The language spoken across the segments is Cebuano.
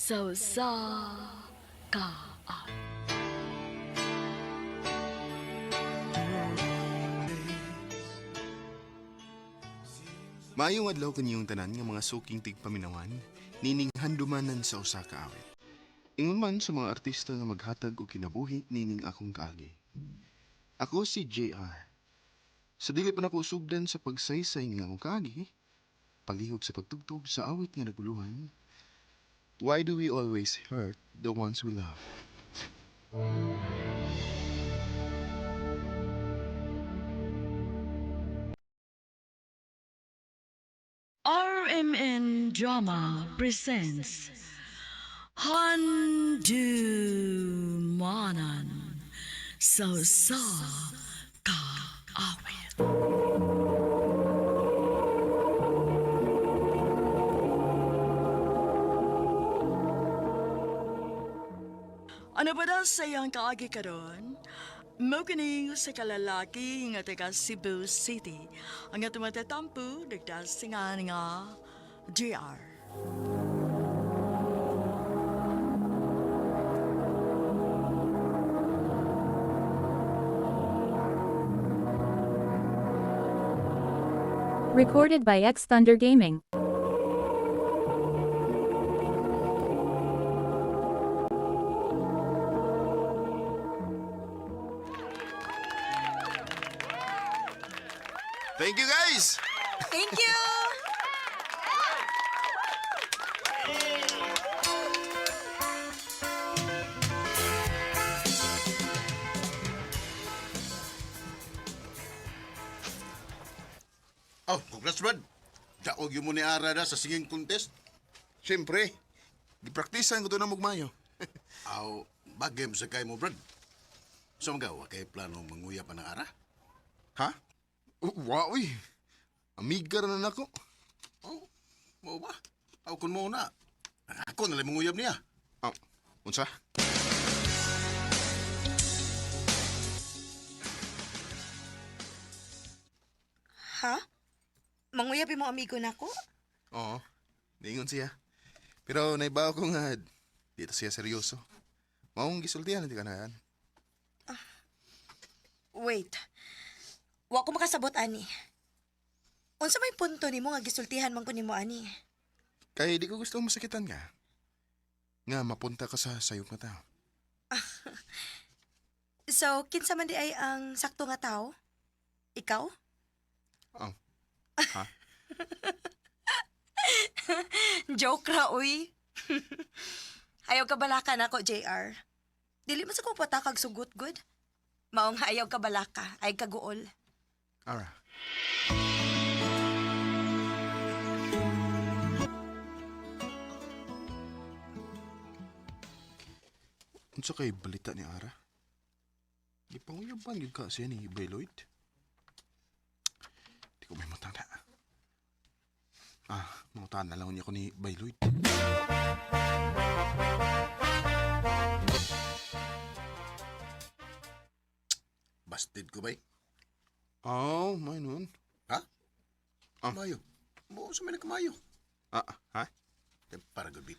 Sa usa ka awit. Maayong adlaw kaniyong tanan nga mga suking tigpaminawan, nining handumanan sa usa ka awit. Ingon man sa mga artista nga maghatag og kinabuhi nining akong kaagi. Ako si JR. Sa dili pa nako sugdan sa pagsaysay nga akong kaagi, palihog sa pagtugtog sa awit nga naguluhan. Why do we always hurt the ones we love? RMN Drama presents Handumanan sa usa ka awit. Ano ba daw sa iyang kaagi karon? Mao kining sa kalalaki nga taga Cebu City. Ang atong matatampo nagdasingan nga JR. Recorded by X Thunder Gaming. Thank you, guys! Thank you! Oh, congrats, Brad. Daog yung mo ni Ara na sa singing contest. Siyempre, gipraktisan ko to na mugmayo. Aw, bagay mo sa kay mo, Brad. So, magawa kay plano manguya pa ng Ara? Ha? Wow, uy. Amiga ra na nako. Oh, mo ba? Aw, kun mo na. Ako na lang manguyab niya. Ah, unsa? Ha? Manguyabi mo amigo nako? Oo. Niingon siya. Pero naibaw ko nga dito siya seryoso. Maong gisultihan hindi ka na yan. Wait. Wa ko makasabot ani. Unsa may punto nimo nga gisultihan man ko nimo ani? Kaya di ko gusto masakitan ka. Nga mapunta ka sa sayop nga tao. So, kinsa man di ay ang sakto nga tao? Ikaw? Oh. Ha? Joke ra uy. Ayaw ka balaka nako, JR. Dili man sa ko patakag sugot good. Maong ayaw ka balaka, ay kaguol. Ara. Unsa kay balita ni Ara? Gipanguyaban gyud ka siya ni Bayloid? Di ko may matanda. Ah, mangutan na lang niya ko ni Bayloid. Busted ko, bay. Oh, may nun. Ha? Ah. Mayo. Mo sa may nagkamayo. Ah, ha? Eh, para good bit.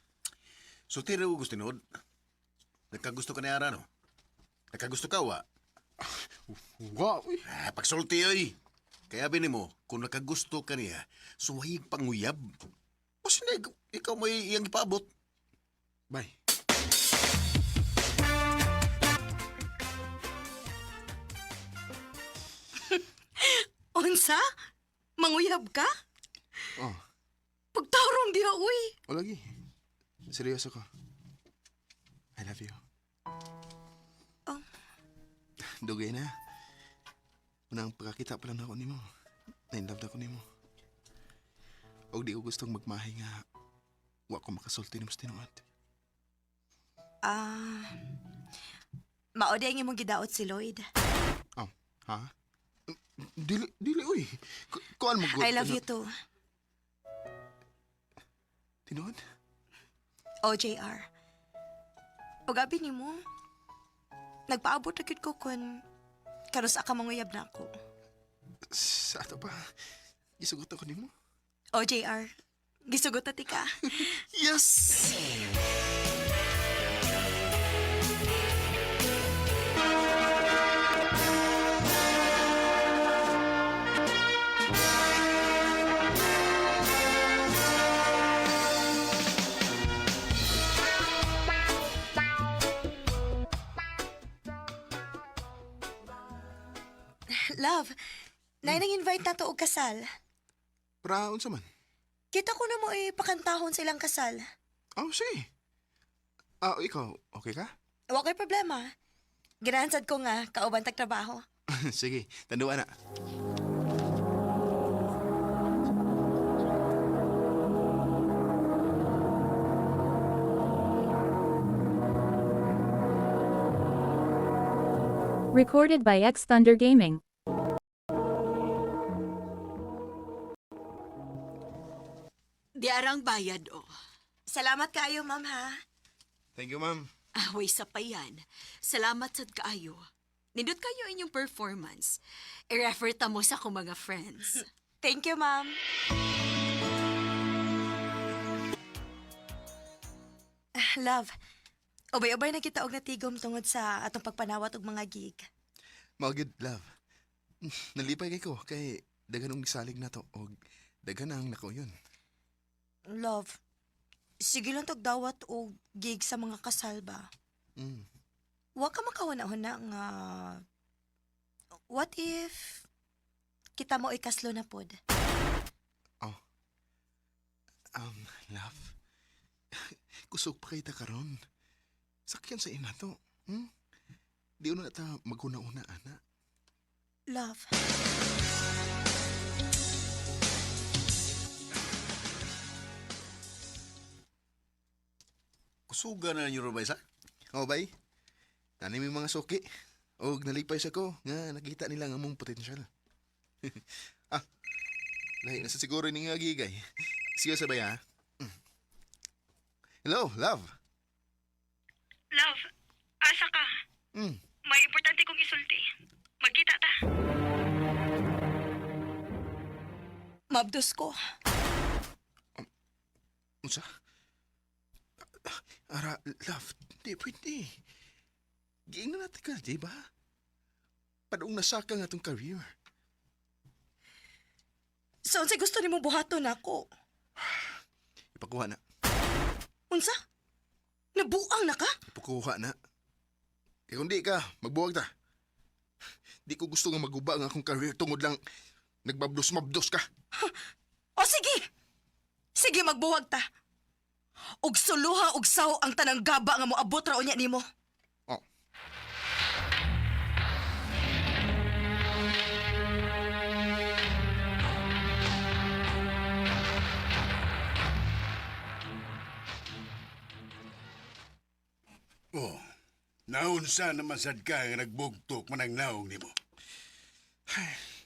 So, tira ko gusto nood. Nagkagusto ka ni Ara, no? Nagkagusto ka, wa? Wow, uy. Ah, pagsulti, oy. Kaya bini mo, kung nakagusto ka niya, suwayig panguyab. O sino, ikaw may iyang ipaabot. Bye. Unsa? Manguyab ka? Oh, Pagtarong diha uy. o lagi. Seryoso ko. I love you. Oh. Dugay na. Unang pagkakita pa lang ako nimo. Na-inlove na ako nimo. Og di ko gustong magmahay nga wa ko makasulti nimo sa tinuod. Ah. Mao di ang imong gidaot si Lloyd. Oh, ha? Dili, dili, uy. Kuan mo, I love you too. Tinuod? OJR. O gabi nimo. Nagpaabot na gyud ko kun karos ka manguyab na ako. Sa ato pa. Isugot ako nimo. OJR, Gisugot na tika. Yes! Love, nay nang invite na to og kasal. Pra, unsa man? Kita ko na mo ipakantahon sa ilang kasal. Oh, sige. Ah, ikaw, okay ka? Wa kay problema. Ganahan sad ko nga kauban tag trabaho. Sige, tanduan na. Recorded by X Thunder Gaming. Di arang bayad, oh. Salamat kaayo, ma'am ha. Thank you, ma'am. Away sa payan. Salamat sad kaayo. Nindot kayo inyong performance. I-refer ta mo sa akong mga friends. Thank you, ma'am. Ah, love, ubay-ubay na kita og natigom tungod sa atong pagpanawat og mga gig. Mao gyud, love. Nalipay kay ko kay daghan og gisalig na to og daghan ang nakauyon. Love, sige lang tagdawat og gig sa mga kasal ba? Mm. Wa ka makahuna-huna nga what if kita mo ikaslo na pod? Oh. Love. Kusog pa kita karon. Sakyan sa ina to. Hmm? Di una ta maguna-una ana. Love. Kusuga na ninyo ba isa? Oh, bay. Nani may mga suki. Og nalipay sa ko nga nakita nila ang among potensyal. Ah. Lahi na sa siguro ni nga gigay. Siyo sa bay ha. Mm. Hello, love. Love, asa ka? Mm. May importante kong isulti. Magkita ta. Mabdos ko. Unsa? Ara, love, di pwede. Giingnan natin ka, di ba? Padung nasaka nga itong career. So, unsay gusto nimo buhaton nako? Ipakuha na. Unsa? Nabuang na ka? Ipakuha na. Kaya kung di ka, magbuwag ta. Di ko gusto nga maguba ang akong career tungod lang nagbabdos-mabdos ka. O sige! Sige, magbuwag ta. Og suluha og saw ang tanang gaba nga moabot ra unya nimo. Oh. Oh, naunsa naman sad ka nga nagbugtok man ang naong nimo.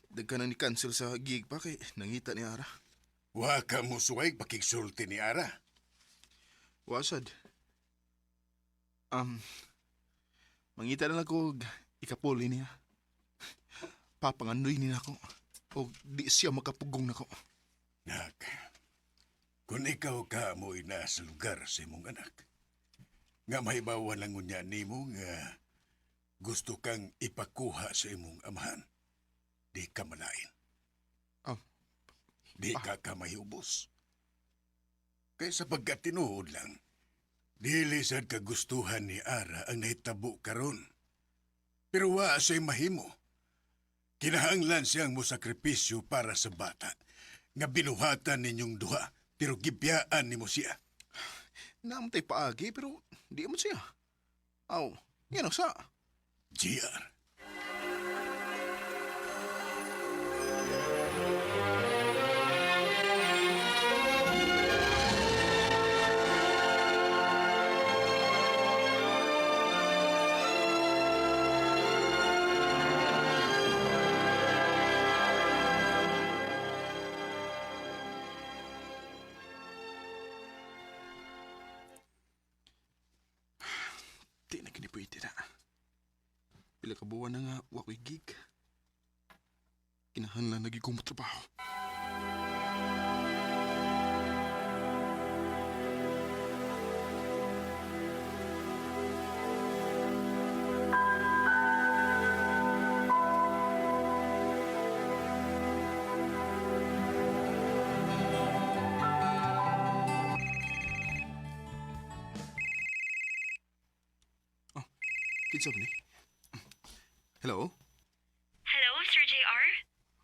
Dagka na ni cancel sa gig pa kay nangita ni Ara. Wa ka mo suway pakigsulti ni Ara. Wasad. Um, mangita na lang ko og ikapuli niya. Papangandoy ni nako. Og di siya makapugong nako. Nak, kung ikaw ka mo ina sa lugar sa imong anak, nga mahibawan lang unya nimo nga gusto kang ipakuha sa imong amahan, di ka malain. Oh. Di ka kamahiubos. Kaysa pagkatinuod lang, dili sad kagustuhan ni Ara ang nahitabo karon. Pero wa siya'y mahimo. Kinahanglan siyang mosakripisyo para sa bata nga binuhatan ninyong duha pero gibiyaan nimo siya. Naamtay paagi pero di mo siya. Aw, yan ang sa. GR. Di na kini pwede na. Pila ka buwan na nga wako'y gig. Kinahanglan lagi kong matrabaho. Kinsa man ni? Hello? Hello, Sir JR?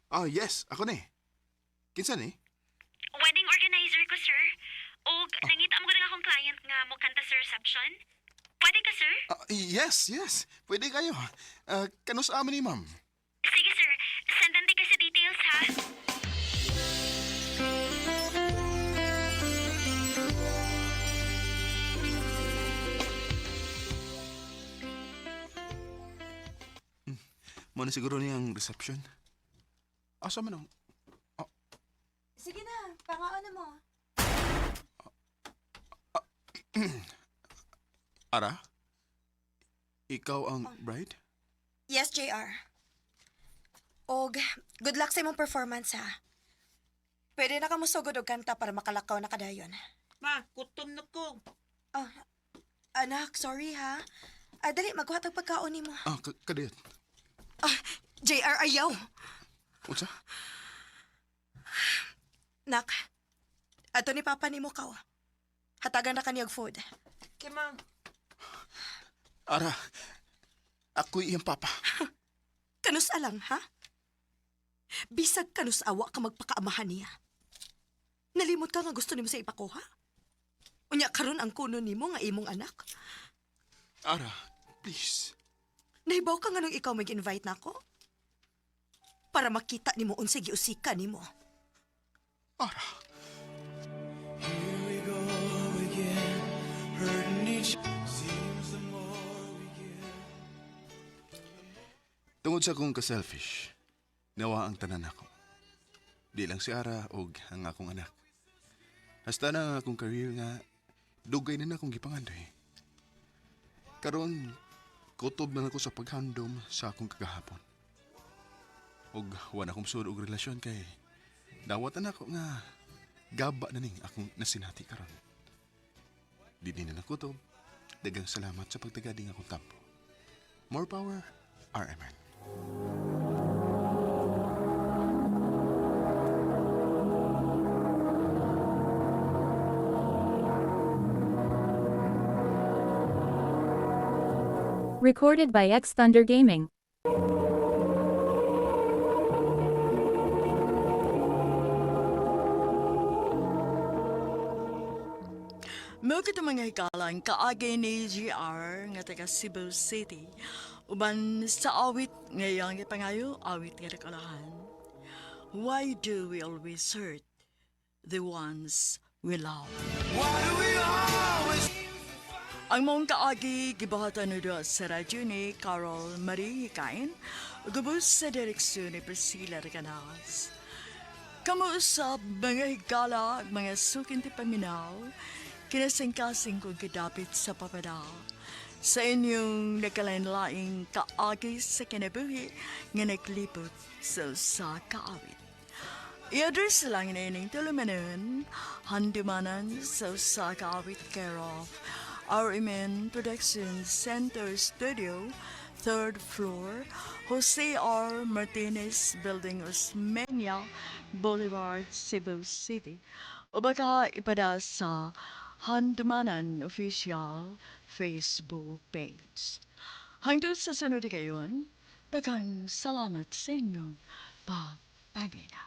Ah, yes, ako ni. Kinsa ni? Wedding organizer ko, sir. Og nangita mo nga akong client nga mo kanta sa reception. Pwede ka, sir? Ah, yes, yes. Pwede kayo. Ah, kanus amin ni ma'am? Sige, sir. Sendan di ka sa details, ha? Mo na siguro niyang reception. Asa man ang... Sige na, pangaon na mo. Ara? Ikaw ang bride? Yes, JR. Og, good luck sa imong performance, ha? Pwede na ka musugod og kanta para makalakaw na kadayon. Ma, gutom na ko. Ah, anak, sorry ha. Ah, dali, magkuha tag pagkaon nimo. Ah, kadiyot. Ah, JR, ayaw. Unsa? Nak, ato ni Papa nimo kaw. Hatagan na kaniyag food. Kay ma, Ara, ako'y iyang papa. Kanus alang, ha? Bisag kanus awa ka magpakaamahan niya. Nalimot ka nga gusto nimo sa ipakuha? Unya karon ang kuno nimo nga imong anak. Ara, please. Nahibaw ka nga nung ikaw mag-invite nako? Para makita nimo unsay giusika nimo. Ara. Tungod sa akong ka-selfish, nawa ang tanan ako. Di lang si Ara og ang akong anak. Hasta na ang akong career nga dugay na na akong gipangandoy. Karon, kutob na ako sa paghandom sa akong kagahapon. Og wa na akong sud og relasyon kay dawatan ako nga gaba na ning akong nasinati karon. Di din na nakutob. Dagang salamat sa pagtagading akong tampo. More power, RMN. Recorded by X Thunder Gaming. Mao kito mga hikalang kaagi ni GR nga taga Cebu City. Uban sa awit ngayang ipangayo, awit nga nakalahan. Why do we always hurt the ones we love? Ang mong kaagi gibuhatan ni sa radyo ni Carol Marie Hikain, gubos sa direksyon ni Priscilla Recanas. Kamuusap mga higala ug mga sukin ti paminaw, kinasingkasing kong kidapit sa papada. Sa inyong nagkalain-laing kaagi sa kinabuhi nga naglipot sa usa ka awit. I-address lang ining tulumanon, handumanan sa usa ka awit care of RMN Production Center Studio, third floor, Jose R. Martinez Building, Osmeña Boulevard, Cebu City. O baka ipada sa Handumanan Official Facebook page. Hangtod sa sunod kayon, daghang salamat sa inyong pagpagina.